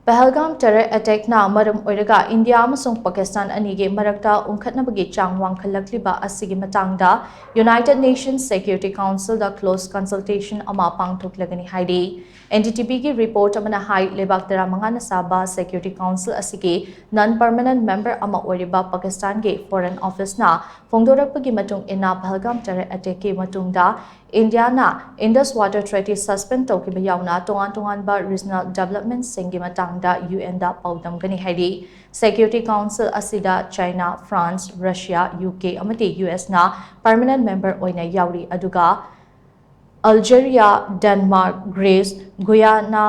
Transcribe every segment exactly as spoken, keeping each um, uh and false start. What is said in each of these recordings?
ꯄꯍꯜꯒꯥꯝ terror attackꯅ ꯃꯔꯝ ꯑꯣꯏꯔꯒ India ꯑꯃꯁꯨꯡ ꯄꯥꯀꯤꯁꯇꯥꯟ ꯑꯅꯤꯒꯤ ꯃꯔꯛꯇ ꯎꯪꯈꯠꯅꯕꯒꯤ ꯆꯥꯡ ꯋꯥꯡꯈꯠꯂꯛꯂꯤꯕ ꯑꯁꯤꯒꯤ ꯃꯇꯥꯡꯗ United Nations Security Councilꯗ close consultation ꯑꯃ ꯄꯥꯡꯊꯣꯛꯂꯒꯅꯤ ꯍꯥꯏꯔꯤ꯫ NDTVꯒꯤ report ꯑꯃꯅ ꯍꯥꯏ, ꯂꯩꯕꯥꯛ ꯇꯔꯥꯃꯉꯥꯅ ꯁꯥꯕ Security Council ꯑꯁꯤꯒꯤ non permanent member ꯑꯃ ꯑꯣꯏꯔꯤꯕ ꯄꯥꯀꯤꯁꯇꯥꯟꯒꯤ Foreign Officeꯅ ꯐꯣꯡꯗꯣꯔꯛꯄꯒꯤ ꯃꯇꯨꯡ ꯏꯟꯅ, ꯄꯍꯜꯒꯥꯝ terror attackꯀꯤ ꯃꯇꯨꯡꯗ ꯏꯟꯗꯤꯌꯥꯅ Indus Water Treaty suspend ꯇꯧꯈꯤꯕ ꯌꯥꯎꯅ ꯇꯣꯉꯥꯟ ꯇꯣꯉꯥꯟꯕ regional developmentꯁꯤꯡꯒꯤ ꯃꯇꯥꯡꯗ UNꯗ ꯄꯥꯎꯗꯝꯒꯅꯤ ꯍꯥꯏꯔꯤ꯫ Security Council ꯑꯁꯤꯗ China, France, Russia, UK ꯑꯃꯗꯤ USꯅ permanent member ꯑꯣꯏꯅ ꯌꯥꯎꯔꯤ, ꯑꯗꯨꯒ Algeria, Denmark, Greece, Guyana,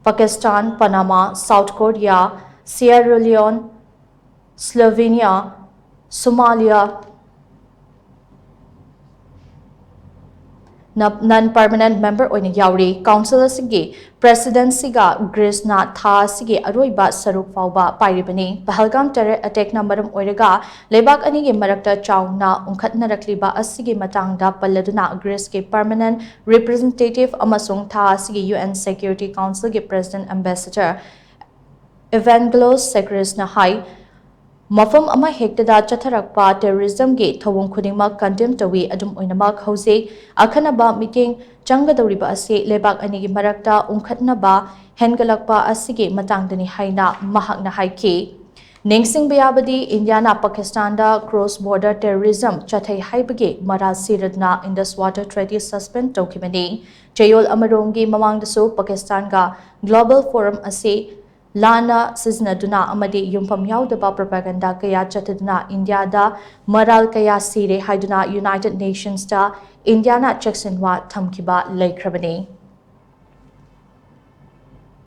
Pakistan, Panama, South Korea, Sierra Leone, Slovenia, Somalia, non permanent member ꯑꯣꯏꯅ ꯌꯥꯎꯔꯤ꯫ Council ꯑꯁꯤꯒꯤ presidencyꯒ Greeceꯅ ꯊꯥ ꯑꯁꯤꯒꯤ ꯑꯔꯣꯏꯕ ꯁꯔꯨꯛ ꯐꯥꯎꯕ ꯄꯥꯏꯔꯤꯕꯅꯤ꯫ ꯄꯍꯜꯒꯥꯝ terror attackꯅ ꯃꯔꯝ ꯑꯣꯏꯔꯒ ꯂꯩꯕꯥꯛ ꯑꯅꯤꯒꯤ ꯃꯔꯛꯇ ꯆꯥꯎꯅ ꯎꯪꯈꯠꯅꯔꯛꯂꯤꯕ ꯑꯁꯤꯒꯤ ꯃꯇꯥꯡꯗ ꯄꯜꯂꯗꯨꯅ, Greeceꯀꯤ permanent representative ꯑꯃꯁꯨꯡ ꯊꯥ ꯑꯁꯤꯒꯤ UN Security Councilꯒꯤ President Ambassador Evangelos Tsakrisꯅ ꯍꯥꯏ, ꯃꯐꯝ ꯑꯃ ꯍꯦꯛꯇꯗ ꯆꯠꯊꯔꯛꯄ terrorismꯒꯤ ꯊꯧꯑꯣꯡ ꯈꯨꯗꯤꯡꯃꯛ condemn ꯇꯧꯏ꯫ ꯑꯗꯨꯝ ꯑꯣꯏꯅꯃꯛ, ꯍꯧꯖꯤꯛ ꯑꯈꯟꯅꯕ ꯃꯤꯠꯌꯦꯡ ꯆꯪꯒꯗꯧꯔꯤꯕ ꯑꯁꯤ ꯂꯩꯕꯥꯛ ꯑꯅꯤꯒꯤ ꯃꯔꯛꯇ ꯎꯪꯈꯠꯅꯕ ꯍꯦꯟꯒꯠꯂꯛꯄ ꯑꯁꯤꯒꯤ ꯃꯇꯥꯡꯗꯅꯤ ꯍꯥꯏꯅ ꯃꯍꯥꯛꯅ ꯍꯥꯏꯈꯤ꯫ ꯅꯤꯡꯁꯤꯡꯕ ꯌꯥꯕꯗꯤ, ꯏꯟꯗꯤꯌꯥꯅ ꯄꯥꯀꯤꯁꯇꯥꯟꯗ cross border terrorism ꯆꯠꯊꯩ ꯍꯥꯏꯕꯒꯤ ꯃꯔꯥꯜ ꯁꯤꯔꯗꯨꯅ Indus Water Treaty suspend ꯇꯧꯈꯤꯕꯅꯤ꯫ ꯆꯌꯣꯜ ꯑꯃꯔꯣꯝꯒꯤ ꯃꯃꯥꯡꯗꯁꯨ ꯄꯥꯀꯤꯁꯇꯥꯟꯒ global forum ꯑꯁꯤ ꯂꯥꯟꯅ ꯁꯤꯖꯤꯟꯅꯗꯨꯅ ꯑꯃꯗꯤ ꯌꯨꯝꯐꯝ ꯌꯥꯎꯗꯕ propaganda ꯀꯌꯥ ꯆꯠꯊꯗꯨꯅ ꯏꯟꯗꯤꯌꯥꯗ ꯃꯔꯥꯜ ꯀꯌꯥ ꯁꯤꯔꯦ ꯍꯥꯏꯗꯨꯅ United Nationsꯇ ꯏꯟꯗꯤꯌꯥꯅ ꯆꯦꯛꯁꯤꯟꯋꯥ ꯊꯝꯈꯤꯕ ꯂꯩꯈ꯭ꯔꯕꯅꯤ꯫